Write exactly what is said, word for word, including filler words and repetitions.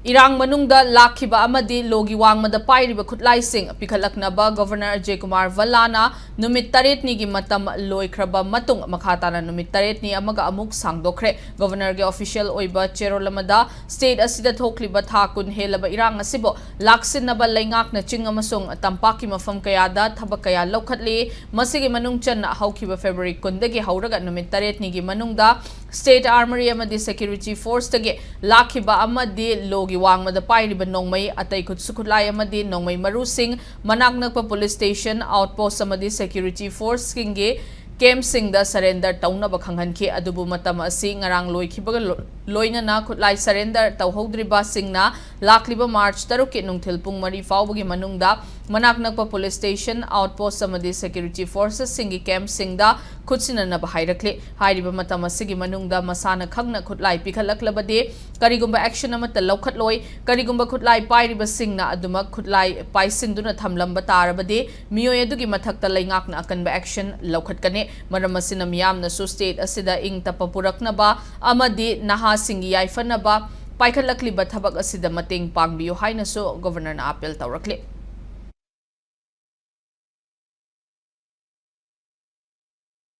ꯏꯔꯥꯡ ꯃꯅꯨꯡꯗ ꯂꯥꯛꯈꯤꯕ ꯑꯃꯗꯤ ꯂꯣꯒꯤ ꯋꯥꯡꯃꯗ ꯄꯥꯏꯔꯤꯕ ꯈꯨꯠꯂꯥꯏꯁꯤꯡ ꯄꯤꯈꯠꯂꯛꯅꯕ ꯒꯣꯚꯔꯅꯔ ꯑꯖꯦ ꯀꯨꯃꯥꯔ ꯚꯜꯂꯥꯅ ꯅꯨꯃꯤꯠ ꯇꯔꯦꯠꯅꯤꯒꯤ ꯃꯇꯝ ꯂꯣꯏꯈ꯭ꯔꯕ ꯃꯇꯨꯡ ꯃꯈꯥ ꯇꯥꯅ ꯅꯨꯃꯤꯠ ꯇꯔꯦꯠꯅꯤ ꯑꯃꯒ ꯑꯃꯨꯛ ꯁꯥꯡꯗꯣꯛꯈ꯭ꯔꯦ꯫ ꯒꯣꯚꯔꯅꯔꯒꯤ ꯑꯣꯐꯤꯁꯤꯌꯦꯜ ꯑꯣꯏꯕ ꯆꯦꯔꯣꯜ ꯑꯃꯗ ꯁ꯭ꯇꯦꯠ ꯑꯁꯤꯗ ꯊꯣꯛꯂꯤꯕ ꯊꯥ ꯀꯨꯟ ꯍꯦꯜꯂꯕ ꯏꯔꯥꯡ ꯑꯁꯤꯕꯨ ꯂꯥꯛꯁꯤꯟꯅꯕ ꯂꯩꯉꯥꯛꯅ ꯆꯤꯡ ꯑꯃꯁꯨꯡ ꯇꯝꯄꯥꯛꯀꯤ ꯃꯐꯝ ꯀꯌꯥꯗ ꯊꯕꯛ ꯀꯌꯥ ꯂꯧꯈꯠꯂꯤ꯫ ꯃꯁꯤꯒꯤ ꯃꯅꯨꯡ ꯆꯟꯅ ꯍꯧꯈꯤꯕ ꯐꯦꯕ꯭ꯔꯨꯋꯥꯔꯤ ꯀꯨꯟꯗꯒꯤ ꯍꯧꯔꯒ ꯅꯨꯃꯤꯠ ꯇꯔꯦꯠꯅꯤꯒꯤ ꯃꯅꯨꯡꯗ ꯁ꯭ꯇꯦꯠ ꯑꯥꯔꯃꯔꯤ ꯑꯃꯗꯤ ꯁꯦꯀ꯭ꯌꯨꯔꯤꯇꯤ ꯐꯣꯔꯁꯇꯒꯤ ꯂꯥꯛꯈꯤꯕ ꯑꯃꯗꯤ ꯂꯣꯒꯤ ꯋꯥꯡꯃꯗ ꯄꯥꯏꯔꯤꯕ ꯅꯣꯡꯃꯩ, ꯑꯇꯩ ꯈꯨꯠꯁꯨ ꯈꯨꯠꯂꯥꯏ ꯑꯃꯗꯤ ꯅꯣꯡꯃꯩ ꯃꯔꯨꯁꯤꯡ ꯃꯅꯥꯛ ꯅꯛꯄ ꯄꯨꯂꯤꯁ ꯁ꯭ꯇꯦꯁꯟ, ꯑꯥꯎꯠꯄꯣꯁ꯭ꯠ ꯑꯃꯗꯤ ꯁꯦꯀ꯭ꯌꯨꯔꯤꯇꯤ ꯐꯣꯔꯁꯁꯤꯡꯒꯤ ꯀꯦꯝꯞꯁꯤꯡꯗ ꯁꯔꯦꯟꯗꯔ ꯇꯧꯅꯕ ꯈꯪꯍꯟꯈꯤ꯫ ꯑꯗꯨꯕꯨ ꯃꯇꯝ ꯑꯁꯤ ꯉꯔꯥꯡ ꯂꯣꯏꯈꯤꯕꯒ ꯂꯣ-, ꯂꯣꯏꯅꯅ ꯈꯨꯠꯂꯥꯏ ꯁꯔꯦꯟꯗꯔ ꯇꯧꯍꯧꯗ꯭ꯔꯤꯕꯁꯤꯡꯅ ꯂꯥꯛꯂꯤꯕ ꯃꯥꯔꯆ ꯇꯔꯨꯛꯀꯤ ꯅꯨꯡꯊꯤꯜ ꯄꯨꯡ ꯃꯔꯤ ꯐꯥꯎꯕꯒꯤ ꯃꯅꯨꯡꯗ ꯃꯅꯥꯛ ꯅꯛꯄ ꯄꯨꯂꯤꯁ ꯁ꯭ꯇꯦꯁꯟ, ꯑꯥꯎꯠꯄꯣꯁ꯭ꯠ ꯑꯃꯗꯤ ꯁꯦꯀ꯭ꯌꯨꯔꯤꯇꯤ ꯐꯣꯔꯁꯁꯤꯡꯒꯤ ꯀꯦꯝꯞꯁꯤꯡꯗ ꯈꯨꯠꯁꯤꯟꯅꯅꯕ ꯍꯥꯏꯔꯛꯂꯤ꯫ ꯍꯥꯏꯔꯤꯕ ꯃꯇꯝ ꯑꯁꯤꯒꯤ ꯃꯅꯨꯡꯗ ꯃꯁꯥꯅ ꯈꯪꯅ ꯈꯨꯠꯂꯥꯏ ꯄꯤꯈꯠꯂꯛꯂꯕꯗꯤ ꯀꯔꯤꯒꯨꯝꯕ ꯑꯦꯛꯁꯟ ꯑꯃꯠꯇ ꯂꯧꯈꯠꯂꯣꯏ꯫ ꯀꯔꯤꯒꯨꯝꯕ ꯈꯨꯠꯂꯥꯏ ꯄꯥꯏꯔꯤꯕꯁꯤꯡꯅ ꯑꯗꯨꯃꯛ ꯈꯨꯠꯂꯥꯏ ꯄꯥꯏꯁꯤꯟꯗꯨꯅ ꯊꯝꯂꯝꯕ ꯇꯥꯔꯕꯗꯤ ꯃꯤꯑꯣꯏ ꯑꯗꯨꯒꯤ ꯃꯊꯛꯇ ꯂꯩꯉꯥꯛꯅ ꯑꯀꯟꯕ ꯑꯦꯛꯁꯟ ꯂꯧꯈꯠꯀꯅꯤ꯫ ꯃꯔꯝ ꯑꯁꯤꯅ ꯃꯤꯌꯥꯝꯅꯁꯨ ꯁ꯭ꯇꯦꯠ ꯑꯁꯤꯗ ꯏꯪ ꯇꯞꯄ ꯄꯨꯔꯛꯅꯕ ꯑꯃꯗꯤ ꯅꯍꯥꯁꯤꯡꯒꯤ ꯌꯥꯏꯐꯅꯕ ꯄꯥꯏꯈꯠꯂꯛꯂꯤꯕ ꯊꯕꯛ ꯑꯁꯤꯗ ꯃꯇꯦꯡ ꯄꯥꯡꯕꯤꯌꯨ ꯍꯥꯏꯅꯁꯨ ꯒꯣꯚꯔꯅꯔꯅ ꯑꯥꯄꯤꯜ ꯇꯧꯔꯛꯂꯤ꯫